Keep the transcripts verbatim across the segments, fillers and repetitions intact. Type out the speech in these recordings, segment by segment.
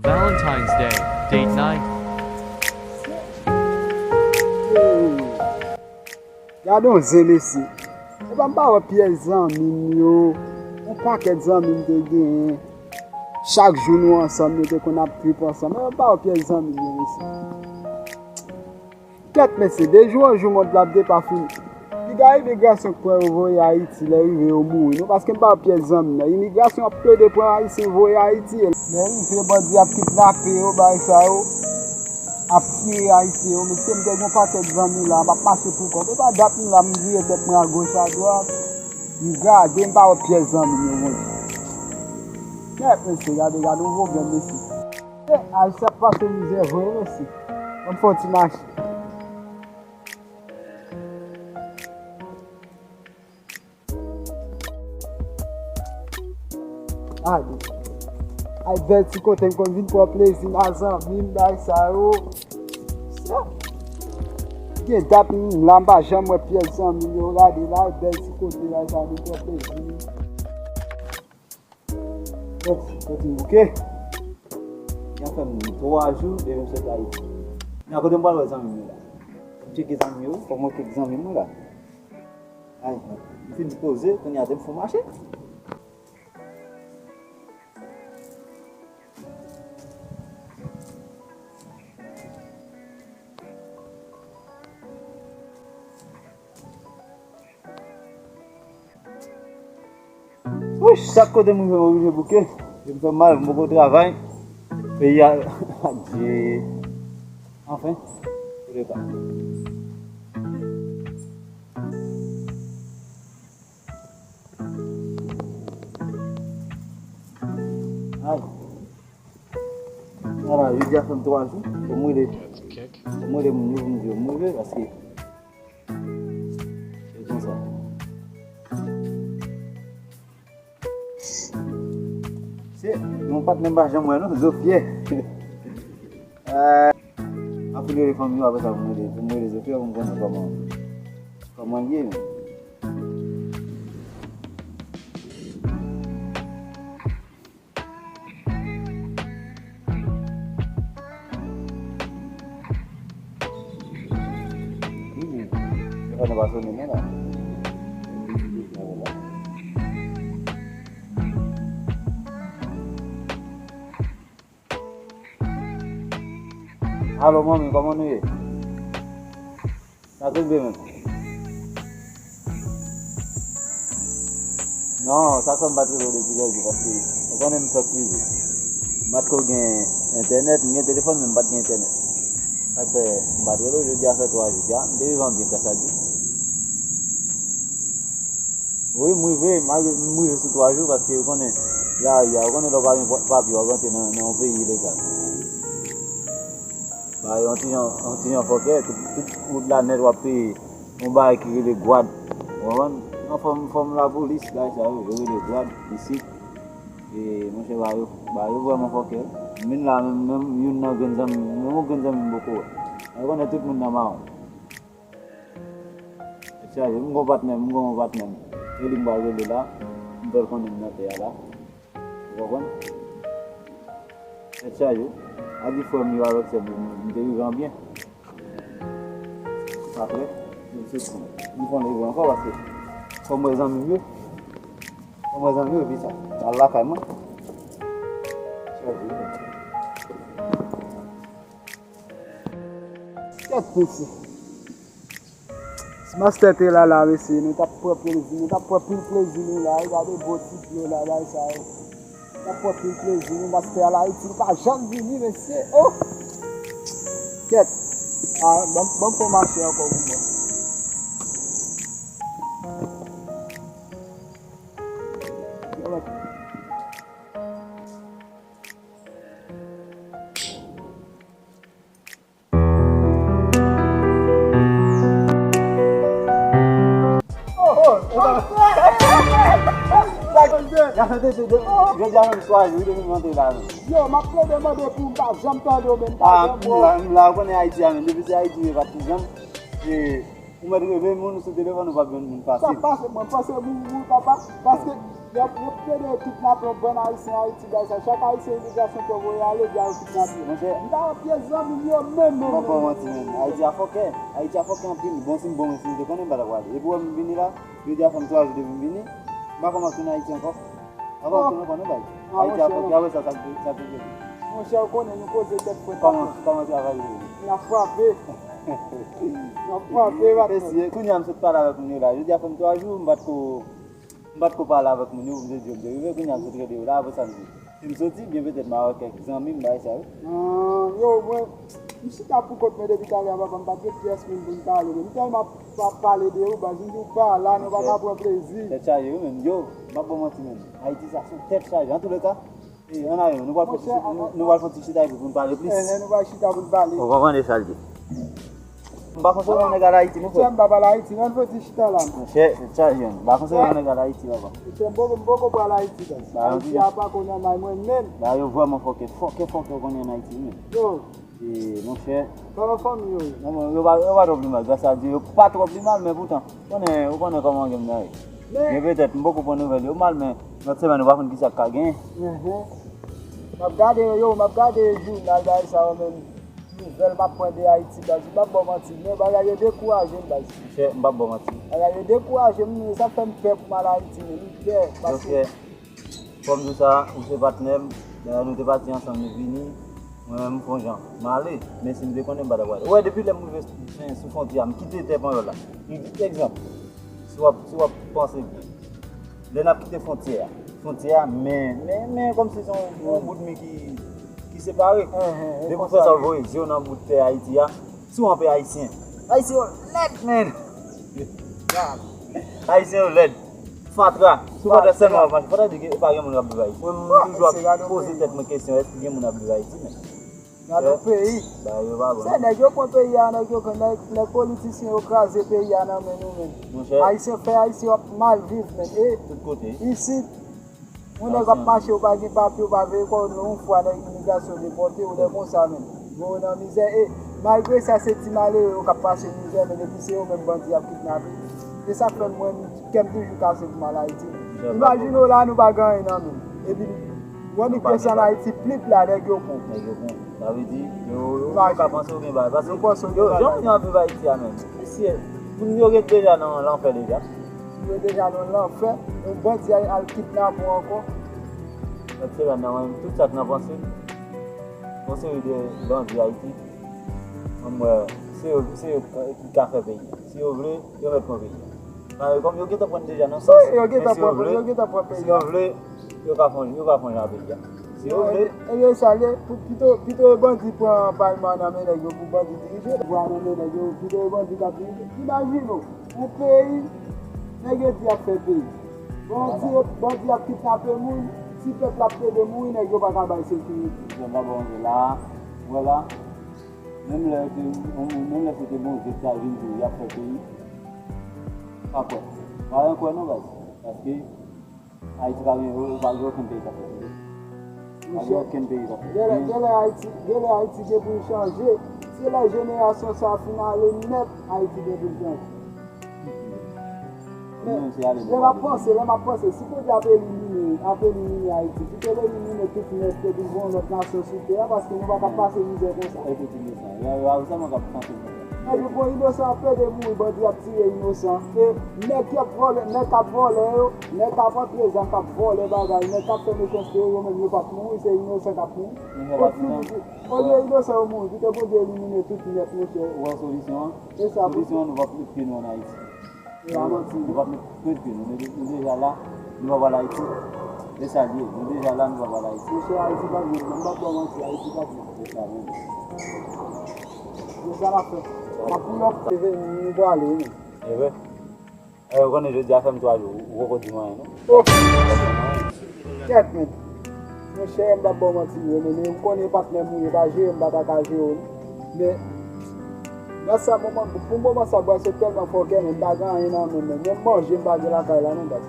Valentine's Day, date night. Gade yon zen, mesye. Epa m pa wè pyès zanmi m yo. Yon pakèt zanmi m te genyen. Chak jou nou ansanm, nou te konn ap trip ansanm. Epa m pa wè pyès zanmi m yo, mesye. Kèt, mesye, de jou an jou mond la ap depafini. Piga imigrasyon k pran yo voye Ayiti, lè rive yo mouri non, paske m pa wè pyès zanmi m nan. Imigrasyon ap plede pran Ayisyen voye Ayiti. Lè rive bandi ap kidnape yo, bagay sa yo, ap tire Ayisyen yo. Mesye, m te gen yon pakèt zanmi la, m ap mache pou kò m. Epa dat m la, m vire tèt mwen agoch adwat, m gade, m pa wè pyès zanmi m yo, Bondye. Kèt, mesye, gade, gade yon pwoblèm, mesye. E, Ayisyen ap pase mizè vre, mesye. Ban m fè yon ti mache. Gade. Ay, bèl ti kote m konn vin pran plezi m a zanmi m, bagay sa yo. Sa. Gen dat m la, m pa janm wè pyès zanmi m yo. Gade la, bèl ti kote, bagay sa yo, vin pran plezi m. Mèsi, mèsi bouke. Sa fè m twa jou depi m sot Ayiti. Men kote m pral wè zanmi m yo la? Fò m tcheke zanmi m yo, fò m wè kèk zanmi m la. Ay, m fin poze, kounye a te m fon mache. Wouch, chak kote m rive, m oblije bouke. Vin fè m mal, m poko travay. Peyi a, adye. Anfen, kote pa. Ay. Vwala, jodi a fè m twa jou. Fò m rele, fò m rele moun yo pou m di yo m rive, paske se konsa. Se yon patnè m pa janm wè non, Zofyè. Eh, m ap rele fanmi yo apre sa pou m rele, pou m rele Zofyè pou m konnen kòman, kòman l ye menm. Hmm. Telefòn nan pa sonnen menm la. Alo, manmi, kòman nou ye? Sa tonbe menm. Non, sa fè m pa t rele w depi lòt jou, paske ou konnen m fèk rive. M pa t ko gen entènèt, m gen telefòn, men m pa t gen entènèt. Sa k fè m pa t rele w, jodi a fè twa jou, dja, m te vivan byen, gras a Dye. Wi, m rive, malgre m rive sou twa jou, paske ou konnen, lari a, ou konnen lè w pa gen pa-, papye, w ap rantre nan, nan yon peyi ilegal. Ba yo yon ti jan, yon ti jan fòkè, tout, tout wout la nèt w ap peye yon bagay ki rele gwad. Ou konprann? Nan fòm, fòm lapolis, bagay sa yo, yo rele gwad, isit. E, monchè, ba yo, ba yo vrèman fòkè. M vin la, menm, menm youn nan grenn zanmi m, menm yon grenn zanmi m poko wè. Ou konnen tout moun nan mawon. Tèt chaje, m gon patnè m, m gon yon patnè m. E li m pral rele la, m fè l konnen m nan tè a la. Ou konprann? Tèt chaje. A di frè m yo avèk sè m yo, m te rive an byen. Apre, m soti. M fè yon leve ankò paske fò m wè zanmi m yo. Fò m wè zanmi m yo, epi sa. M al lakay mwen. Chaje. Kèt, mesye. Si mastè te la la, mesye, nou t ap pran plezi, nou t ap pran pil plezi nou la, wi, gade bon ti dlo la, bagay sa yo. Nou t ap pran pil plezi nou, mastè al Ayiti, li pa janm vini, mesye. Oh! Kèt. Ah, ban, ban m fè mache ankò pou mwen. Yo, m ap plede mande pou m pa janm tande w, men m pa janm wè w. M la, m la, ou konnen Ayiti a, men depi se Ayiti, men pa t janm. E, ou mèt rele moun sou telefòn, ou p ap jwenn moun fasil. Sa pase, mwen panse moun, moun, papa, paske Y ap, y ap plede kidnape yon bann Ayisyen Ayiti, bay sa. Chak Ayisyen imigrasyon te voye ale, di a yo kidnape. Monchè, m ta wè pyès zanmi m yo menm, menm, m ap ba w manti, menm. Ayiti a fòkè. Ayiti a fòkè anpil. Bon, si m bon, men si m te konnen, m pa t ap prale. Epi, wè m vini la, jodi a fè m twa jou depi m vini. M pa kòmanse tounen Ayiti ankò. M pa kòmanse tounen ankò, non, bay. Ayiti a fòkè, apre sa, sa k, sa k rive? Monchè, ou konnen, nou koze tèt frèt. Kòman, kòman travay yo ye? N ap frape. N ap frape, patnè. Mesye, kounye a m sot pale avèk moun yo la. Jodi a fè m twa jou, m pa t ko M pa t ko pale avèk moun yo pou m te di yo m te rive, kounye a m sot rele yo la, apre sa m di, si m soti, byen petèt m a wè kèk zanmi m, bagay sa yo. Ah, yo, mwen, m chita pou kont mwen depi talè a, papa, m pa t gen pyès moun pou m pale, men m tèlman ap, ap pale de ou, baz, m di w pa la, nou pa ka pran plezi. Tèt chaje, wi, menm. Yo, m ap ba w manti, menm. Ayiti sa, se yon tèt chaje. Antouleka, e, ann ale, nou pral fè ti, nou, nou pral fè ti chita epi pou n pale plis. Enhen, nou pral chita pou n pale. Ou konprann, e sa l ye. M pa konsole yon nèg al Ayiti, non, frè. Monchè, m pa pale Ayiti, non, fò ti chita la. Monchè, tèt chaje, m pa konsole yon nèg al Ayiti, papa. Monchè, m poko, m poko pral Ayiti, baz. Ayiti a pa konnen may mwen menm. Ba, yo vrèman fòkè, fòkè, fòkè, ou konnen, ann Ayiti, menm. Yo. E, monchè. Kòman fanmi yo ye? Non, non, yo pa, yo pa twò pi mal, gras a Dye, yo pa twò pi mal, men poutan, konnen, ou konnen kòman gen nan ye. Men petèt, m poko pran nouvèl yo mal, men lòt semèn, ou pa konn kisa k ka genyen. Enhen. M ap gade yo, m ap gade jounal, bagay sa yo menm. Nouvèl m ap pran de Ayiti, baz. M p ap ba w manti, men bagay yo dekouraje m, baz. Monchè, m p ap ba w manti. Bagay yo dekouraje m, men sa fè m pè pou m al Ayiti, men m pè, paske... Monchè, fò m di w sa, ou se patnè m, dayè nou te pati ansanm, nou vini, mwen menm m fè yon jan, m ale, men si m te konnen, m pa t ap prale. Ou wè, depi lè m rive sou, sou fwontyè a, m kite tè panyòl la. M, egzanp, si w ap, si w ap panse byen, lè n ap kite fwontyè a, fwontyè a, men, men, men kòmsi se yon, yon bout mi ki, ki separe. Depi w fè sa, w voye zye w nan bout tè Ayiti a, si w anpe Ayisyen. Ayisyen yo lèd, men! Ayisyen yo lèd. Fatra. Si w fatra sèlman w ap mache, fatra di ke pa gen moun k ap viv Ayiti. Mwen, m toujou ap poze tèt mwen kesyon, èske gen moun ap viv Ayiti, men? Gade yon peyi. Bagay yo pa bon. Se nèg yo pran peyi a, nèg yo, nèg, nèg politisyen yo kraze peyi a nan men nou menm. Monchè. Ayisyen fè Ayisyen ap mal viv menm. E tout kote. Isit, yon nèg ap mache, ou pa gen papye, ou pa veye kò w, yon fwa nèg imigrasyon depòte w, lè konsa menm. Voye w nan mizè. E malgre sa, se ti malere yo k ap pase mizè, men depi se yo menm bandi ap kidnape. Se sa k fè mwen, kè m toujou kase pou m al Ayiti. Imajine w la, nou pa gen anyen nan men n. Epi, w annik desann Ayiti, plip la, nèg yo pran w. Nèg yo pran w. Sa vle di, yo, yo, yo ka panse w gen bagay. Paske yo, jan moun yo ap viv Ayiti a menm. Mesye, moun yo ret deja nan lanfè deja. Moun yo deja nan lanfè, yon bandi al, al kidnape w ankò. Lòt semèn nan, mwen, tout sa k nan panse m, yon seri de bandi Ayiti, mwen, mwen, se yo, se yo ki ka fè peyi a. Si yo vle, yo mèt pran peyi a. Paske kòm yo gentan pran deja nan sans, wi, yo gentan pran, yo gentan pran peyi a. Si yo vle, yo ka fon, yo ka fon jan peyi a. Si yo vle. E, e, e sa ye, pou, pito, pito e bandi pran palman nan men nèg yo, pou bandi dirije pouvwa nan men nèg yo, pito e bandi k ap dirije. Imajine w, yon peyi, nèg yo di y ap fè peyi. Bandi, bandi ap kidnape moun, ti pèp la ap plede mouri, nèg yo pa ka bay sekirite. Jan m ap range la, vwala. Menm lè yo te, menm lè se te Bondye ki ta vin di w y ap fè peyi, pa kwè. Pa gen kwè non, baz. Paske Ayiti pa gen, pa gen okenn peyi k ap fè peyi. Pa gen okenn peyi k ap fè peyi. Genlè, genlè Ayiti, genlè Ayiti gen pou l chanje. Se lè jenerasyon sa a fin ale nèt, Ayiti gen pou l chanje. Men, lè m ap panse, lè m ap panse, si Bondye ap elimine, ap elimine Ayiti, kite l elimine tout nèt, epi gen yon lòt nasyon sou tè a, paske nou pa ka pase mizè konsa. Efektivman, sa. Yo, yo, yo sèlman k ap panse konsa. Epi bon, inosan ap plede mouri, bandi ap tire inosan. E nèg k ap vòlè, nèg k ap vòlè yo, nèg k ap antre zam, k ap vòlè bagay, nèg k ap fè mechanste yo, yo menm yo p ap mouri, se inosan k ap mouri. Olye inosan yo mouri, kite Bondye elimine tout nèt, monchè. Ou wè solisyon an? E sa, solisyon an, nou p ap met pye nou ann Ayiti. Nou p ap met pwen pye nou. Nou, nou deja la, nou p ap al Ayiti. E sa l ye, nou deja la, nou p ap al Ayiti. Mesye, Ayiti pa t bon, m p ap ba w manti, Ayiti pa t bon. E sa menm. E sa n ap fè. N ap pull up, se vini, nou prale, wi. E vre? E, ou konnen jodi a fè m twa jou, ou poko di m anyen, non? Oh! Kèt, men. Monchè, m p ap ba w manti, wi, men, men ou konnen patnè m ou ye, pa jere m, m pa ta ka jere w, non. Men, nan sa moman, pou moman sa, baz, se tèlman fòkè, men m pa gen anyen nan men m, men menm manje m pa gen lakay la, non, baz.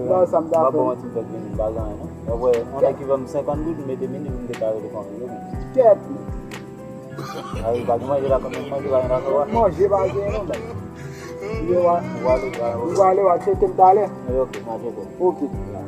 Nan sa m ta fè. M pa ba w manti, m fèk vini, m pa gen anyen, non. Apre, yon nèg ki ban m senkant goud, m mete mini pou m te ka rele fanmi yo, men. Kèt, men. A wi, pa gen manje la, kòm manje pa gen lakay la. Manje pa gen, non, baz. Yo, wa. Ou va ale, wa tcheke m talè. Ok, ma tcheke. Ok.